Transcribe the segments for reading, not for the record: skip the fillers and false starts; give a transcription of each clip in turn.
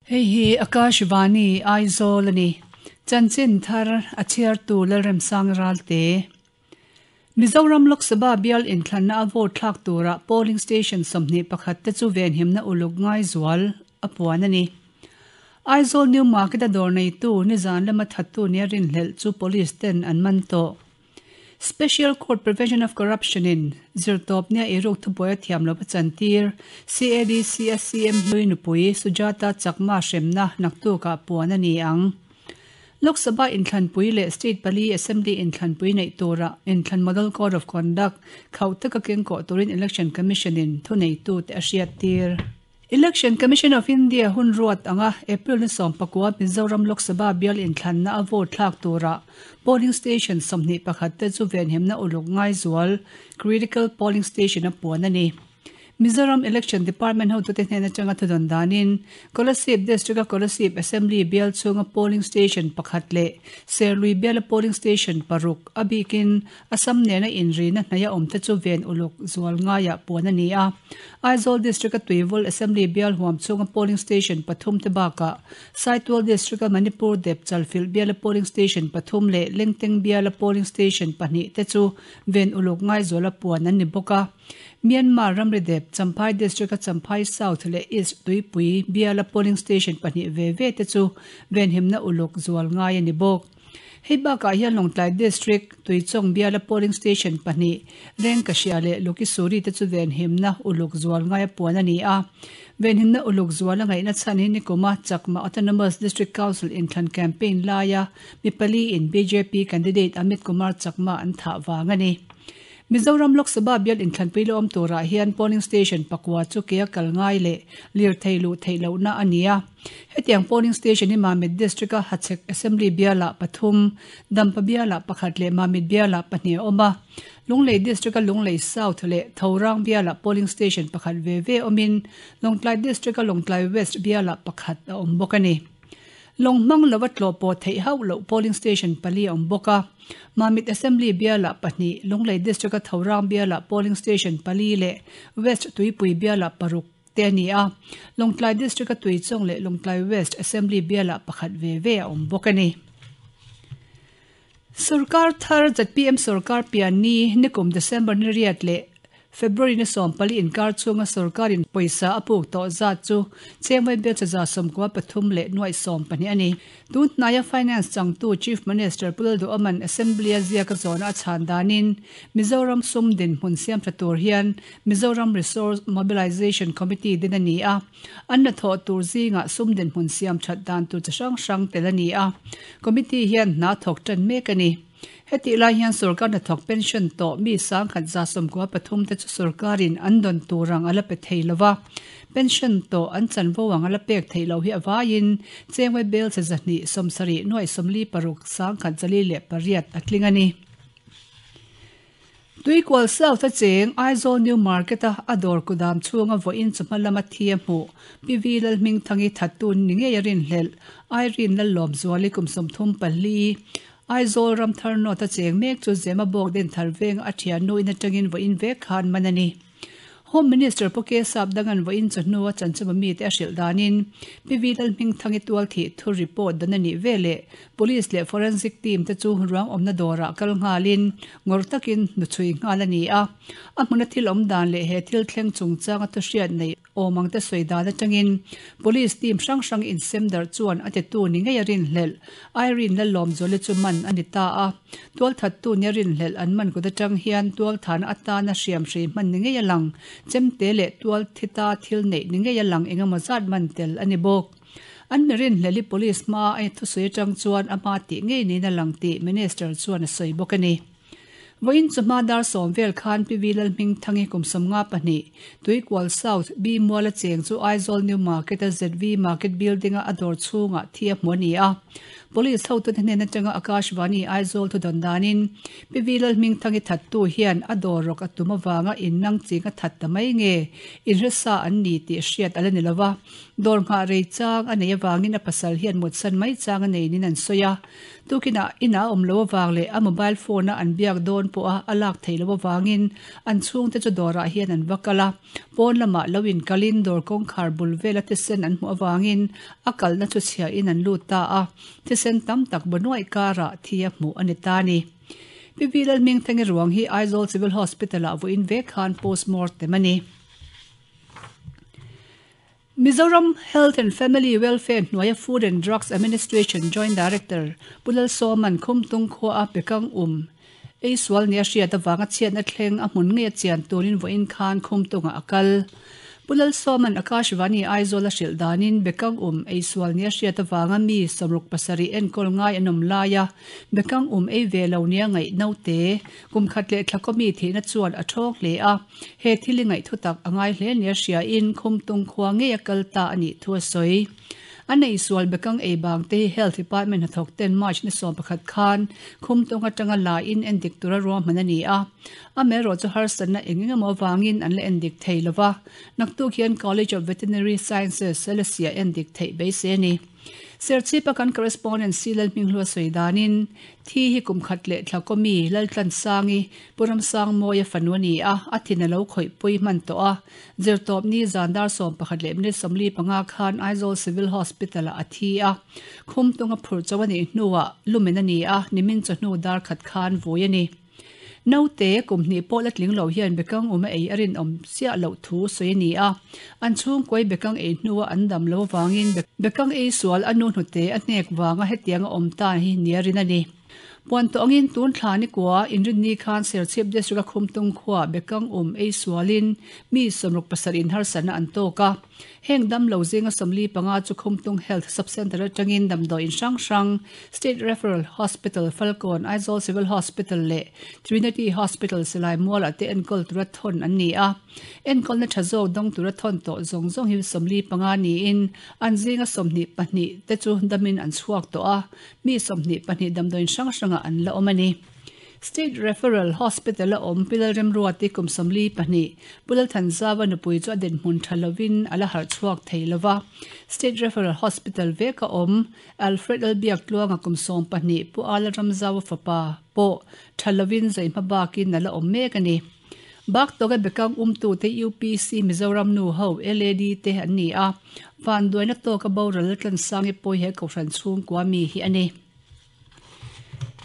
Hei hi Akashvani Aizawl a ni. Chanchin thar a chhiartu Lalremsang Ralte. Mizoram Lok Sabha bial inthlanna a vote thlak tura polling station 21 te chu venhimna uluk ngai zual a puan a ni. Aizawl New Market a dawr neitu nizan lama thattu nia rinhlelh chu police ten an man tawh. Special Court Prevention of Corruption in zirtawp nia eiruk thubuai a thiam lo a chantir CADC a CM hlui nupui Sujata Chakma hremna naktukah puan a ni ang. Lok Sabha inthlanpui leh State pali Assembly inthlanpui neih turah inthlan Model Code of Conduct khauh taka kengkawh turin Election Commission in thuneitute a hriattir. Election Commission of India hun ruat anga April ni 19 Mizoram Lok Sabha bial inthlanna a vote thlak turah polling station 21 te chu venhimna uluk ngai zual critical polling station a puan a ni. Mizoram Election Department hotute hnen atanga thudawn danin Kolasib District a Kolasib Assembly bial chhunga polling station pakhat leh Serlui biala polling station paruk a bikin Assam nena inrina hnaia awm te chu ven uluk zual ngaiah puan a ni a. Aizawl District a Tuivul Assembly bial huam chhunga polling station pathum te bakah Saitual District a Manipur dep Chalfilh biala polling station pathum leh Lengteng biala polling station pahnih te chu ven uluk ngai zuala puan an ni bawk a. Myanmar ramri dep Champhai District a Champhai South leh East Tuipui biala polling station pahnih ve ve te chu venhimna uluk zual ngai a ni bawk. Hei bakah hian Lawngtlai District Tuichawng biala polling station pahnih Rengkahria leh Lukisuri te chu venhimna uluk zual ngai a puan a ni a. Venhimna uluk zual a ngaihna chhan hi nikuma Chakma Autonomous District Council inthlan campaign laia mi pali in bjp candidate Amit Kumar Chakma an thah vang a ni. Mizoram Lok Sabha bial inthlanpui la awm turah hian polling station pakua chu ke a kal ngai leh lirthei luh theih lohna a ni a. Hetiang polling station hi Mamit District a Hachhek Assembly bialah pathum, Dampa bialah pakhat leh Mamit bialah pahnih a awm a. Lunglei District a Lunglei South leh Thorang bialah polling station pakhat ve ve awmin Lawngtlai District a Lawngtlai West bialah pakhat a awm bawk a ni. Lawng hmang lova tlawh pawh theih hauh loh polling station pali a awm bawk a. Mamit Assembly bialah pahnih, Lunglei District a Thorang bialah polling station pali leh West Tuipui bialah paruk te a ni a. Lawngtlai District a Tuichawng leh Lawngtlai West Assembly bialah pakhat ve ve a awm bawk a ni. Sorkar thar ZPM sorkar pian ni nikum December ni riat leh February ni 14 inkar chhunga sorkarin pawisa a puk tawh zat chu chengvawi bel chaza 93 leh nuai 12 a ni. Tun hnaia Finance changtu Chief Minister Pu Lalduhoman Assembly a ziaka zawhna a chhan danin Mizoram sum dinhmun siam tha tur hian Mizoram Resource Mobilisation Committee din a ni a. An hnathawh tur zingah sum dinhmun siam that dan tur chi hrang hrang tel a ni a. Committee hian hna thawk tan mek a ni. Hetih lai hian sorkar hnathawk pension tawh mi sangkhat za 93 te chu sorkarin an dawn tur ang a la pe thei lo va. Pension tawh an chanvo ang a la pek theih loh hi a vaiin chengvawi bel che zahnih 70 nuai 56 sangkhat zali leh pariat a tling a ni. Tuikual South a cheng Aizawl New Market a a dawr kudam chhunga vawiin chawhma lama thi a hmuh. Pi V Lalhmingthangi thattu ni ngei a rinhlelh. Irene Lallawmzuali kum 34 Aizawl Ramthar North a cheng mek chu Zema bawk den thar venga a thiannu in atangin vawiin vek khan man a ni. Home Minister Pu K Sapdangan vawiin chawhnu a chanchawm mi te a hrilh danin Pi V Lalhmingthangi tual thih thu report dan a nih veleh Police leh forensic team te chu ruang awmna dawrah kal nghalin ngawr takin nu chhui nghal a ni a. A hmuna thil awm dan leh he thil thleng chungchang a thuhriat nei awm ang te sawi dan atangin police team hrang hrang insem darh chuan a titu ni ngei a rinhlelh. Irene Lallawmzuali chu man a ni ta a. Tual thattu ni a rinhlelh an man kut atang hian tual thana atana hriam hrei hman ni ngei a lang. Chemte leh tual thita thil neih ni ngei a lang engemaw zat man tel a ni bawk. An mi rinhlelhi police hma a thusawi atang chuan a hma tih ngei niin a lang tih Minister chuan a sawi bawk a ni. Vawiin chu hma dar sawm vel khan Pi V Lalhmingthangi kum 52 Tuikual South B Muala cheng chu Aizawl New Market a ZV Market Building a a dawr chhungah thi a hmu a ni a. Police hotute hnen atanga Akashvani Aizawl thudawn danin Pi Vi Lalhmingthangi thattu hian a dawr rawk a tum avanga innang ching a that ta mai nge inhresa an ni tih hriat a la ni lo va. Dawr nghah rei chang a neih avangin a pasal hian mutsan mai chang a nei niin an sawi a. Tukinah inah a awm lo avang leh a mobile phone a an biak dawn pawha a lak theih loh avangin an chhungte chu dawrah hian an va kal a. Pawn lamah lo inkalin dawr kawngkhar bul vela thisen an hmuh avangin a kalna chu chhiahin an lut ta a, thisen tam tak bu nuaih karah thi a hmuh a ni ta a ni. Pi Vi Lalhmingthangi ruang hi Aizawl Civil Hospital-ah vawiin vek khan postmortem a ni. Mizoram Health and Family Welfare hnuaia Food and Drugs Administration Joint Director Pu Lalsawma'n Khumtung khua a Pekang um ei sual nia hriat avanga chhiatna thleng a hmun ngei a chian turin vawiin khan Khumtungah a kal. Pu Lalsawma'n Akashvani Aizawl a hrilh danin Bekang um ei sual nia hriat avanga mi 67 enkawl ngai an awm laia Bekang um ei ve lo nia ngaih naute kum khat leh thla kawmi thihna chuan a thawng hle a. He thil i ngaih thutak a ngai hle nia hriain Khumtung khua ngei a kal ta a nih thu a sawi. A nei sual bekang ei bang te hi Health Department hnathawk ten March ni 11 khan Khumtung atanga la in endik tura ruahman a ni a. Amaherawh chu harsatna eng eng emaw avangin an la endik thei lova. Naktuk hian College of Veterinary Sciences, Selesih ah endik theih beisei a ni. Serchhipa kan correspondent Si Lalhminghlua sawi danin, thi hi kum khat leh thla kawmi Laltlansangi, Pu Ramsangmawia fanu a ni a, a thin a lo khawih pui hman tawh a. Zirtawpni zan dar 11:45 khan Aizawl Civil Hospital-ah a thi a. Khumtung a phurh chauh a nih hnuah lumen a ni a, nimin chawhnu dar khat khan vui a ni. Naute, kum hnih pawh la tling lo hian bekang um a ei a rinawm chiah loh thu sawi a ni a. An chhungkuai bekang ei hnua an dam lo avangin bekang ei sual a nu hnute a hnek vanga hetianga awm ta hi nia rin a ni. Puan tawh angin tun thla ni kua inrinni khan Serchhip District a Khumtung khua bekang um ei sualin mi 67 in harsatna an tawk a. Heng damlo zinga 45 chu Khumtung Health Sub-Centre atangin damdawi in hrang hrang, State Referral Hospital, Falkawn, Aizawl Civil Hospital leh Trinity Hospital Silai Mualah te enkawl tura thawn an ni a. Enkawlna tha zawk dawng tura thawn tawh zawng zawng hi 55 niin an zinga 22 te chu damin an chhuak tawh a, mi 22 damdawi in hrang hrangah an la awm a ni. State Referral Hospital a awm Pi Lalremruati kum 42, Pu Lalthanzava nupui chu a dinhmun tha lovin a la harh chhuak thei lo va. State Referral Hospital vek a awm Alfred Lalbiaktluanga kum 12, Pu A Lalramzaua fapa pawh tha lovin zaihma bakin a la awm mek a ni. Baktawka bekang umtute UPC Mizoram nu ho LAD te an ni a, vanduaina tawka boral Laltlansangi pawi he Kohhran chhungkua mi hi a ni.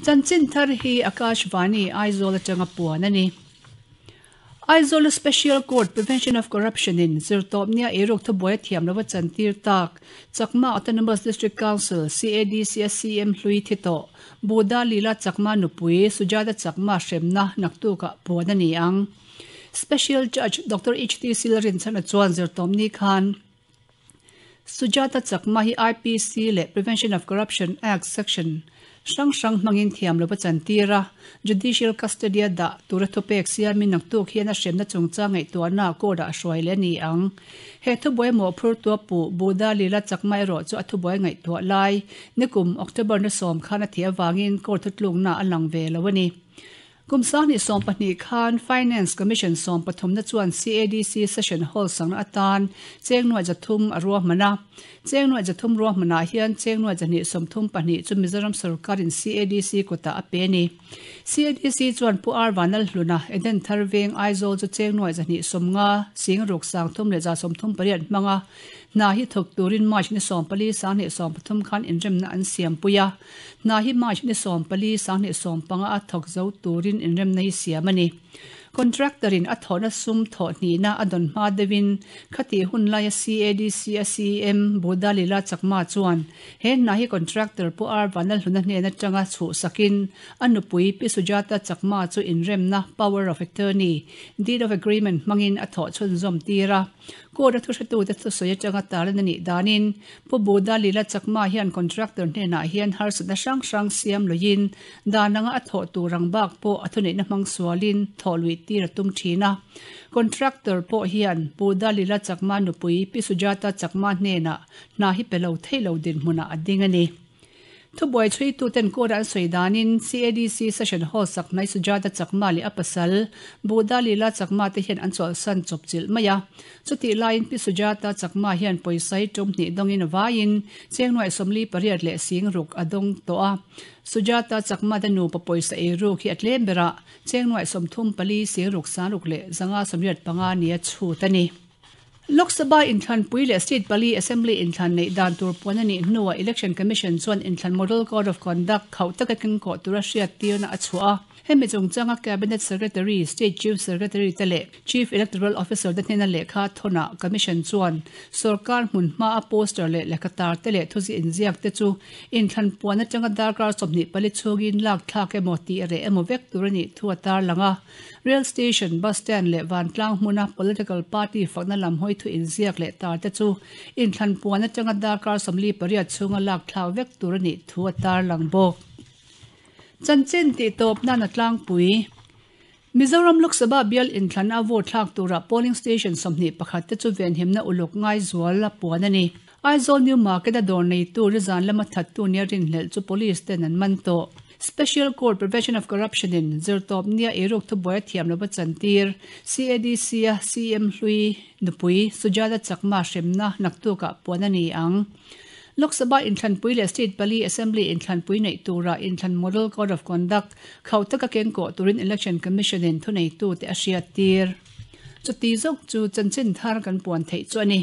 Chanchin thar hi Akashvani, Aizawl atanga puan a ni. Aizawl Special Court Prevention of Corruption in zirtawpnia eiruk thubuai a thiam lova chantir tak Chakma Autonomous District Council, CADC, a CM hlui thi tawh Buddha Lila Chakma nupui Sujata Chakma hremna naktukah puan a ni ang. Special Judge Doctor HT Silrinchhana chuan zirtawpni khan Sujata Chakma hi IPC leh Prevention of Corruption Act section hrang hrang hmangin thiam lova chantir a, judicial custody a dah tura thupek siamin naktuk hian a hremna chungchang ngaihtuahna court-ah a hruai leh a ni ang. He thubuai mawhphurtua puh Buddha Lila Chakma erawh chu a thubuai ngaihtuah lai nikum October na sawm khan a thih avangin court thutlukna a lang ve lo a ni. Kum 2012 khan Finance Commission 13na chuan CADC Session Hall sangna atan cheng nuai zathum a ruahman a. Cheng nuai zathum ruahmanah hian cheng nuai zahnih 32 chu Mizoram sorkarin CADC kutah a pe a ni. CADC chuan Pu R Vanlalhluna, Eden Thar Veng, Aizawl chu cheng nuai zahnih 50, sing ruk sang thum leh za 38 hmanga hna hi thawk turin March ni 14 2013 khan inremna an siampui a. Hna hi March ni 14 2015 a thawk zo turin inremna hi siam a ni. Contractor in a thawhna sum thawh hnihna a dawn hma deuhin khati hun laia CADC a CEM Buddha Lila Chakma chuan he hna hi contractor Pu R Vanlalhluna hnen atanga chhuh sakin a nupui Pi Sujata Chakma chu inremna power of attorney, deed of agreement hmangin a thawh chhunzawm tir a. Court a thuhretute thusawi atanga talan a nih danin Pu Buddha Lila Chakma hian contractor hnenah hian harsatna hrang hrang siam luiin dan anga a thawh tur ang bak pawh a thuneihna hmang sualin thawh luih tir a tum thin a. Contractor pawh hian Buddha Lila Chakma nupui Pi Sujata Chakma hnenah hna hi pe lo thei lo dinhmunah a ding a ni. Thubuai chhuituten court-a an sawi danin CADC Session Hall sak hnai Sujata Chakma leh a pasal Buddha Lila Chakma te hian an chawlhsan chawpchilh mai a. Chutih laiin Pi Sujata Chakma hian pawisa hi tum hnih dawngin vaiin cheng nuaih 48 leh sing ruk a dawng tawh a. Sujata Chakma te nupa pawisa eiruk hi a tlem berah cheng nuaih 34 sing ruk sang ruk leh 585 nia chhut a ni. Lok Sabha inthlanpui leh State pali Assembly inthlan neih dan tur puan a nih hnuah Election Commission chuan inthlan Model Code of Conduct khauh taka kengkawh tura hriattirna a chhuah a. Hemi chungchanga Cabinet Secretary, State Chief Secretary te leh Chief Electoral Officer te hnena lehkha thawnah Commission chuan sorkar hmun hmaa poster leh lehkha tar te leh thuzi inziak te chu inthlan puan atanga darkar 24 chhungin lak thlak emaw tih reh emaw vek tur a nih thu a tarlang a. Rail station, bus stand leh vantlang hmuna political party fakna lam hawi thu inziak leh tar te chu inthlan puan atanga darkar 48 chhunga lak thlak vek tur a nih thu a tarlang bawk. Chanchin tih tawp nan a tlangpui. Mizoram Lok Sabha bial inthlan a vote thlak tura polling station 21 te chu venhimna uluk ngai zual a puan a ni. Aizawl New Market a dawr neitu rizan lama thattu nia rinhlelh chu police ten an man tawh. Special Court Prevention of Corruption in zirtawp nia eiruk thubuai a thiam lova chantir CADC a CM hlui nupui Sujata Chakma hremna naktukah puan a ni ang. Lok Sabha inthlanpui leh State pali Assembly inthlanpui neih tura inthlan Model Code of Conduct khauh taka kengkawh turin Election Commission in thuneitute a hriattir. Chuti zawk chu chanchin thar kan puan theih chu a ni.